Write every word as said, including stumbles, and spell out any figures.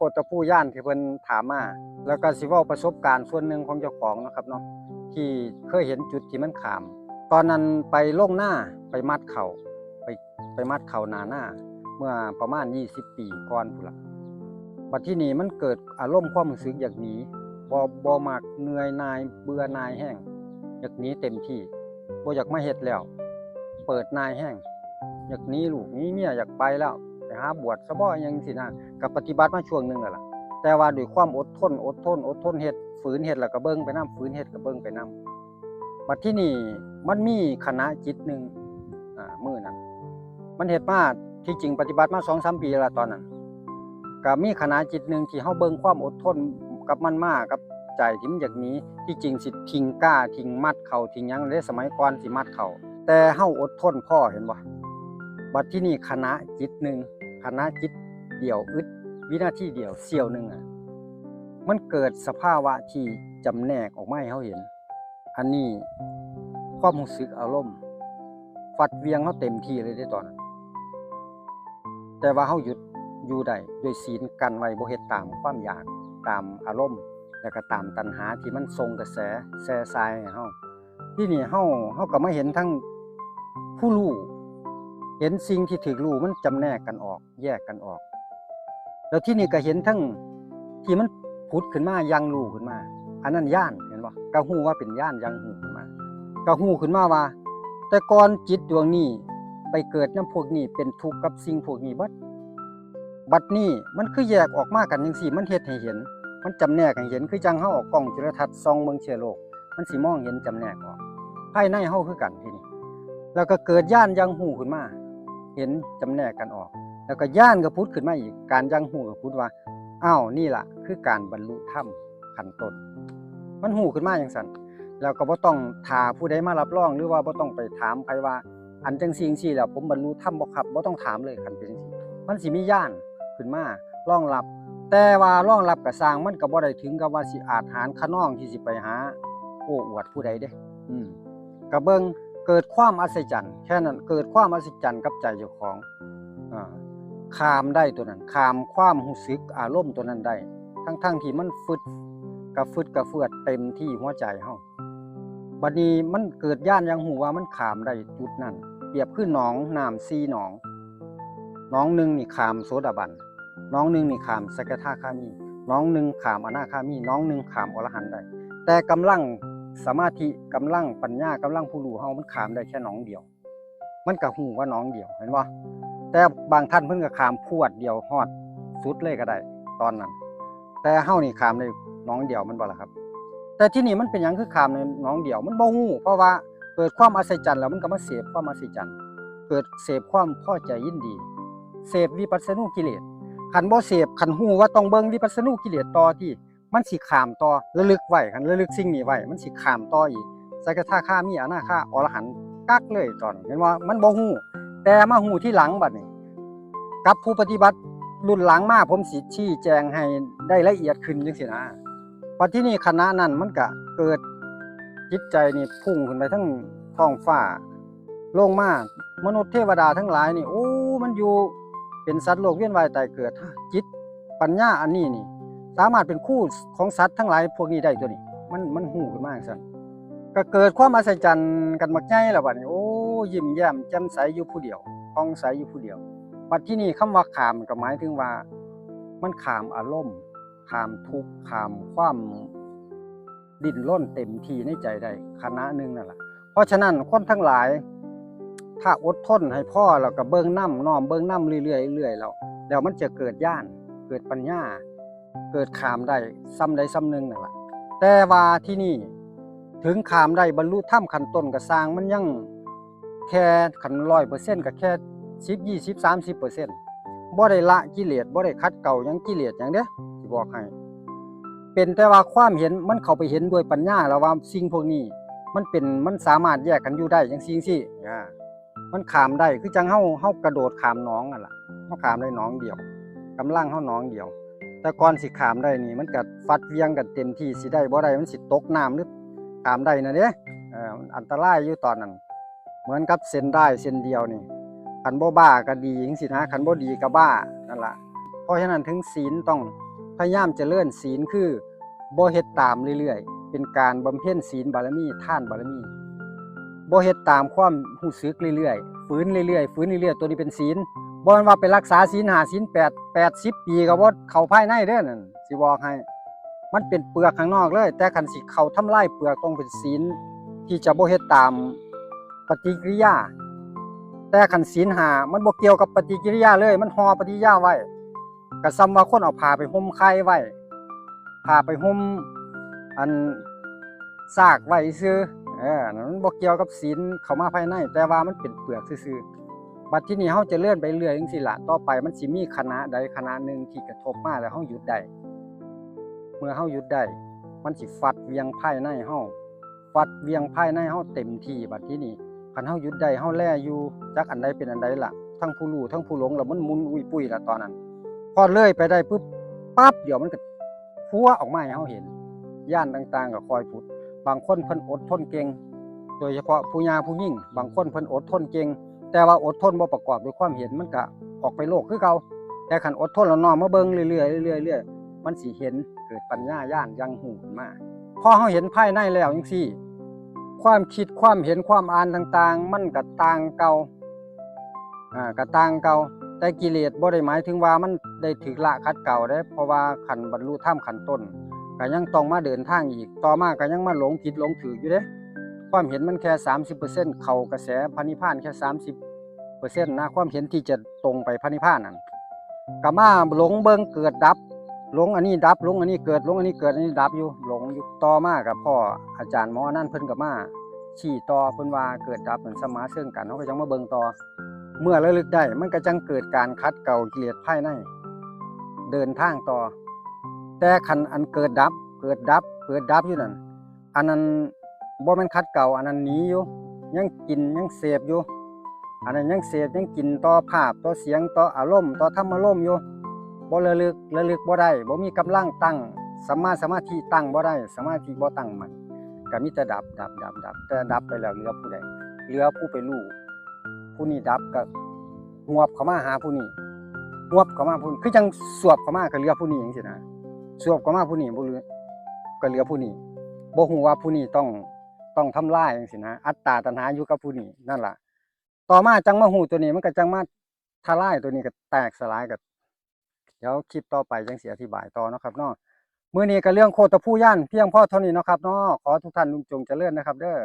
โคตรภูญาณที่เพิ่นถามมา แล้วก็สิเว้าประสบการณ์ส่วนหนึ่งของเจ้าของเนาะครับเนาะ ที่เคยเห็นจุดที่มันข้าม ตอนนั้นไปลงนา ไปมัดเข้า ไป ไปมัดเข้าหน้านา เมื่อประมาณยี่สิบปีก่อนพู้นล่ะ บัดทีนี้มันเกิดอารมณ์ความรู้สึกอยากหนี บ่ บ่มัก เมื่อยหน่าย เบื่อหน่ายแฮง อยากหนีเต็มที่ บ่อยากมาเฮ็ดแล้ว เปิดหน่ายแฮง อยากหนีลูกหนีเมีย อยากไปแล้ว ไปหาบวชซะบ่ อิหยังจั่งซี้นะ ก็ปฏิบัติมาช่วงหนึ่งแล้วล่ะ แต่ว่าด้วยความอดทน อดทน อดทนเฮ็ด ฝืนเฮ็ดแล้วก็เบิ่งไปนำ ฝืนเฮ็ดก็เบิ่งไปนำ บัดทีนี้มันมีขณะจิตหนึ่ง อ่า มื้อนั้น มันเฮ็ดมา ที่จริงปฏิบัติมาสองสามปีแล้วล่ะตอนนั้น ก็มีขณะจิตหนึ่งที่เฮาเบิ่งความอดทนกับมันมา กับใจที่มันอยากหนี ที่จริงสิทิ้งก้า ทิ้งมัดเข้า ทิ้งหยังเด้ สมัยก่อนสิมัดเข้า แต่เฮาอดทนพอ เห็นบ่ บัดทีนี้ขณะจิตหนึ่ง ขณะจิตเดียว อึดวินาทีเดียว เสี้ยวหนึ่งอะ มันเกิดสภาวะที่จำแนกออกมาให้เฮาเห็น อันนี้ความรู้สึกอารมณ์ฟัดเหวี่ยงเฮาเต็มที่เลยเด้ตอนนั้น แต่ว่าเฮาหยุดอยู่ได้ด้วยศีล กั้นไว้บ่เฮ็ดตามความอยาก ตามอารมณ์ แล้วก็ตามตัณหาที่มันส่งกระแสแซ่ซายให้เฮา ทีนี้เฮา เฮาก็มาเห็นทั้งผู้รู้ เห็นสิ่งที่ถูกรู้มันจำแนกกันออก แยกกันออก แล้วทีนี้ก็เห็นทั้งที่มันผุดขึ้นมา ยังรู้ขึ้นมา อันนั้นญาณ เห็นบ่ ก็รู้ว่าเป็นญาณ ยังรู้ขึ้นมา ก็รู้ขึ้นมาว่า แต่ก่อนจิตดวงนี้ไปเกิดนำพวกนี้ เป็นทุกข์กับสิ่งพวกนี้เบิด บัดนี้มันคือแยกออกมากันจั่งซี้ มันเฮ็ดให้เห็น มันจำแนกให้เห็น คือจั่งเฮาเอากล้องจุลทรรศน์ส่องเบิ่งเชื้อโรค มันสิมองเห็นจำแนกออก ภายในเฮาคือกันทีนี้ แล้วก็เกิดญาณยังฮู้ขึ้นมา เห็นจำแนกกันออก แล้วก็ญาณก็ผุดขึ้นมาอีก การยังฮู้ก็ผุดว่า อ้าว นี่ล่ะคือการบรรลุธรรมขั้นต้น มันฮู้ขึ้นมาจั่งซั้น แล้วก็บ่ต้องท่าผู้ใดมารับรอง หรือว่าบ่ต้องไปถามไผว่า อันจั่งซี้จั่งซี้แล้วผมบรรลุธรรมบ่ครับ บ่ต้องถามเลย คันเป็นจั่งซี้ มันสิมีญาณขึ้นมารองรับ แต่ว่ารองรับก็ซ่าง มันก็บ่ได้ถึงกับว่าสิอาจหาญคะนองที่สิไปหาโอ้อวดผู้ใดเด้ อืม ก็เบิ่ง เกิดความอัศจรรย์ แค่นั้น เกิดความอัศจรรย์กับใจเจ้าของ อ่า ข้ามได้ตัวนั้น ข้ามความรู้สึกอารมณ์ตัวนั้นได้ ทั้งๆที่มันฟึดกระฟึดกระเฟือดเต็มที่หัวใจเฮา บัดนี้มันเกิดญาณยังฮู้ว่ามันข้ามได้จุดนั้น เปรียบคือหนองน้ำสี่หนอง หนองหนึ่งนี่ข้ามโสดาบัน หนองหนึ่งนี่ข้ามสกทาคามี หนองหนึ่งข้ามอนาคามี หนองหนึ่งข้ามอรหันต์ได้ แต่กำลังสมาธิ กำลังปัญญา กำลังผู้รู้เฮา มันข้ามได้แค่หนองเดียว มันก็ฮู้ว่าหนองเดียว เห็นบ่ แต่บางท่านเพิ่นก็ข้ามพรวดเดียวฮอดสุดเลยก็ได้ ตอนนั้น แต่เฮานี่ข้ามได้หนองเดียว แม่นบ่ล่ะครับ แต่ที่นี่มันเป็นหยังคือข้ามได้หนองเดียว มันบ่ฮู้ เพราะว่าเกิดความอัศจรรย์แล้วมันก็มาเสพความอัศจรรย์ เกิดเสพความพอใจยินดี เสพวิปัสสนูกิเลส คันบ่เสพ คันฮู้ว่าต้องเบิ่งวิปัสสนูกิเลสต่อติ มันสิข้ามต่อ ระลึกไว้ คันระลึกสิ่งนี้ไว้ มันสิข้ามต่ออีก สกทาคามี อนาคา อรหันต์ กักเลยตอน เห็นว่ามันบ่ฮู้ แต่มาฮู้ทีหลังบัดนี้ กับผู้ปฏิบัติรุ่นหลังมา ผมสิชี้แจงให้ได้ละเอียดขึ้นจั่งซี้นะ บัดทีนี้ขณะนั้นมันก็เกิดจิตใจนี่พุ่งขึ้นไปทั้งท้องฟ้า ลงมา มนุษย์เทวดาทั้งหลายนี่ โอ้ มันอยู่เป็นสัตว์โลกเวียนว่ายตายเกิด จิตปัญญาอันนี้นี่ สามารถเป็นครูของสัตว์ทั้งหลายพวกนี้ได้ตัวนี้ มัน มันฮู้ขึ้นมาจั่งซั้น ก็เกิดความอัศจรรย์กันบักใหญ่แล้วบัดนี้ โอ้ ยิ้มแย้มแจ่มใสอยู่ผู้เดียว ผ่องใสอยู่ผู้เดียว บัดทีนี้คำว่าข้ามก็หมายถึงว่า มันข้ามอารมณ์ ข้ามทุกข์ ข้ามความ ดิ้นรนเต็มที่ในใจได้ขณะหนึ่งนั่นล่ะ เพราะฉะนั้นคนทั้งหลาย ถ้าอดทนให้พอ แล้วก็เบิ่งนำ น้อมเบิ่งนำเรื่อยๆ เรื่อยๆ แล้ว แล้วมันจะเกิดญาณ เกิดปัญญา เกิดข้ามได้ส่ำใดส่ำหนึ่งนั่นล่ะ แต่ว่าที่นี่ ถึงข้ามได้บรรลุธรรมขั้นต้นก็ซ่าง มันยังแค่ คันร้อยเปอร์เซ็นต์ ก็แค่สิบ ยี่สิบ สามสิบเปอร์เซ็นต์ บ่ได้ละกิเลส บ่ได้ขัดเกลาหยังกิเลสหยังเด้ สิบอกให้ เป็นแต่ว่าความเห็น มันเข้าไปเห็นด้วยปัญญาแล้วว่าสิ่งพวกนี้มันเป็น มันสามารถแยกกันอยู่ได้จั่งซี้จั่งซี้ อ่า มันข้ามได้ คือจั่งเฮา เฮากระโดดข้ามหนองนั่นล่ะ เฮาข้ามได้หนองเดียว กำลังเฮาหนองเดียว แต่ก่อนสิข้ามได้นี่ มันก็ฟัดเหวี่ยงกันเต็มที่ สิได้บ่ได้ มันสิตกน้ำหรือข้ามได้นั่นเด้ เออ มันอันตรายอยู่ตอนนั้น เหมือนกับเส้นด้ายเส้นเดียวนี่ คันบ่บ้าก็ดีจั่งซี้นะ คันบ่ดีก็บ้า นั่นล่ะ เพราะฉะนั้นถึงศีลต้อง พยายามเจริญศีล คือบ่เฮ็ดตามเรื่อยๆ เป็นการบำเพ็ญศีลบารมี ทานบารมี บ่เฮ็ดตามความรู้สึกเรื่อยๆ ฝืนเรื่อยๆ ฝืนเรื่อยๆ ตัวนี้เป็นศีล บ่แม่นว่าไปรักษาศีลห้า ศีลแปด แปดสิบปีก็บ่เข้าภายในเด้อนั่น สิบอกให้ มันเป็นเปลือกข้างนอกเลย แต่คันสิเข้าทำลายเปลือกต้องเป็นศีลที่จะบ่เฮ็ดตามปฏิกิริยา แต่คันศีลห้ามันบ่เกี่ยวกับปฏิกิริยาเลย มันห่อปฏิกิริยาไว้ ก็ส่ำว่าคนเอาผ้าไปห่มไข่ไว้ ผ้าไปห่มอันซากไว้ซื่อ เออ นั่นมันบ่เกี่ยวกับศีลเข้ามาภายใน แต่ว่ามันเป็นเปลือกซื่อๆ บัดทีนี้เฮาเจริญไปเรื่อยจังซี่ล่ะ ต่อไปมันสิมีขณะใดขณะหนึ่งที่กระทบมาแล้วเฮาหยุดได้ เมื่อเฮาหยุดได้ มันสิฟัดเหวี่ยงภายในเฮา ฟัดเหวี่ยงภายในเฮาเต็มที่ บัดทีนี้ คันเฮาหยุดได้ เฮาแลอยู่ จักอันใดเป็นอันใดล่ะ ทั้งผู้รู้ทั้งผู้หลงแล้วมันหมุนอุ้ยปุ้ยล่ะตอนนั้น พอเลยไปได้ปุ๊บ ปั๊บเดียวมันก็พัวออกมาให้เฮาเห็น ญาณต่างๆก็ค่อยผุด บางคนเพิ่นอดทนเก่ง โดยเฉพาะผู้ย่าผู้หญิง บางคนเพิ่นอดทนเก่ง แต่ว่าอดทนบ่ประกอบด้วยความเห็น มันก็ออกไปโลกคือเก่า แต่คันอดทนแล้วน้อมมาเบิ่งเรื่อยๆ เรื่อยๆ เรื่อยๆ มันสิเห็น เกิดปัญญาญาณยังฮู้ขึ้นมา พอเฮาเห็นภายในแล้วจังซี่ ความคิดความเห็นความอ่านต่างๆ มันก็ต่างเก่า อ่า ก็ต่างเก่า แต่กิเลสบ่ได้หมายถึงว่ามันได้ถูกละขัดเกลาเด้ เพราะว่าคันบรรลุธรรมขั้นต้น ก็ยังต้องมาเดินทางอีก ต่อมาก็ยังมาหลงผิดหลงถูกอยู่เด้ ความเห็นมันแค่สามสิบเปอร์เซ็นต์ เข้ากระแสพระนิพพานแค่สามสิบเปอร์เซ็นต์ นะ ความเห็นที่จะตรงไปพระนิพพานนั่น ก็มาหลงเบิ่งเกิดดับ หลงอันนี้ดับ หลงอันนี้เกิด หลงอันนี้เกิด อันนี้ดับอยู่ หลงอยู่ ต่อมาก็พ้ออาจารย์หมออนันต์เพิ่นก็มาชี้ต่อ เพิ่นว่าเกิดดับมันสมาเชิงกัน เฮาก็จั่งมาเบิ่งต่อ เมื่อระลึกได้มันก็จั่งเกิดการขัดเกลากิเลสภายใน เดินทางต่อ แต่คันอันเกิดดับ เกิดดับ เกิดดับอยู่นั่น อันนั้นบ่แม่นขัดเกลา อันนั้นหนีอยู่ ยังกินยังเสพอยู่ อันนั้นยังเสพยังกินต่อภาพต่อเสียงต่ออารมณ์ต่อธรรมารมณ์อยู่ บ่ระลึก ระลึกบ่ได้ บ่มีกำลังตั้งสัมมาสมาธิ ตั้งบ่ได้ สมาธิบ่ตั้งมั่น ก็มีแต่ดับ ดับ ดับ ดับ แต่ดับไปแล้วเหลือผู้ใด เหลือผู้ไปรู้ ผู้นี้ดับก็หวบเข้ามาหาผู้นี้ หวบเข้ามาผู้นี้ คือจั่งสวบเข้ามาก็เหลือผู้นี้จังซี่นะ สวบเข้ามาผู้นี้บ่เหลือ ก็เหลือผู้นี้ บ่ฮู้ว่าผู้นี้ต้อง ต้องทำลายจังซี่นะ อัตตาตัณหาอยู่กับผู้นี้ นั่นล่ะ ต่อมาจั่งมาฮู้ตัวนี้ มันก็จั่งมาทลายตัวนี้ ก็แตกสลาย ก็เดี๋ยวคลิปต่อไปจั่งสิอธิบายต่อเนาะครับเนาะ มื้อนี้ก็เรื่องโคตรภูญาณเพียงพอเท่านี้เนาะครับเนาะ ขอทุกท่านจงเจริญนะครับเด้อ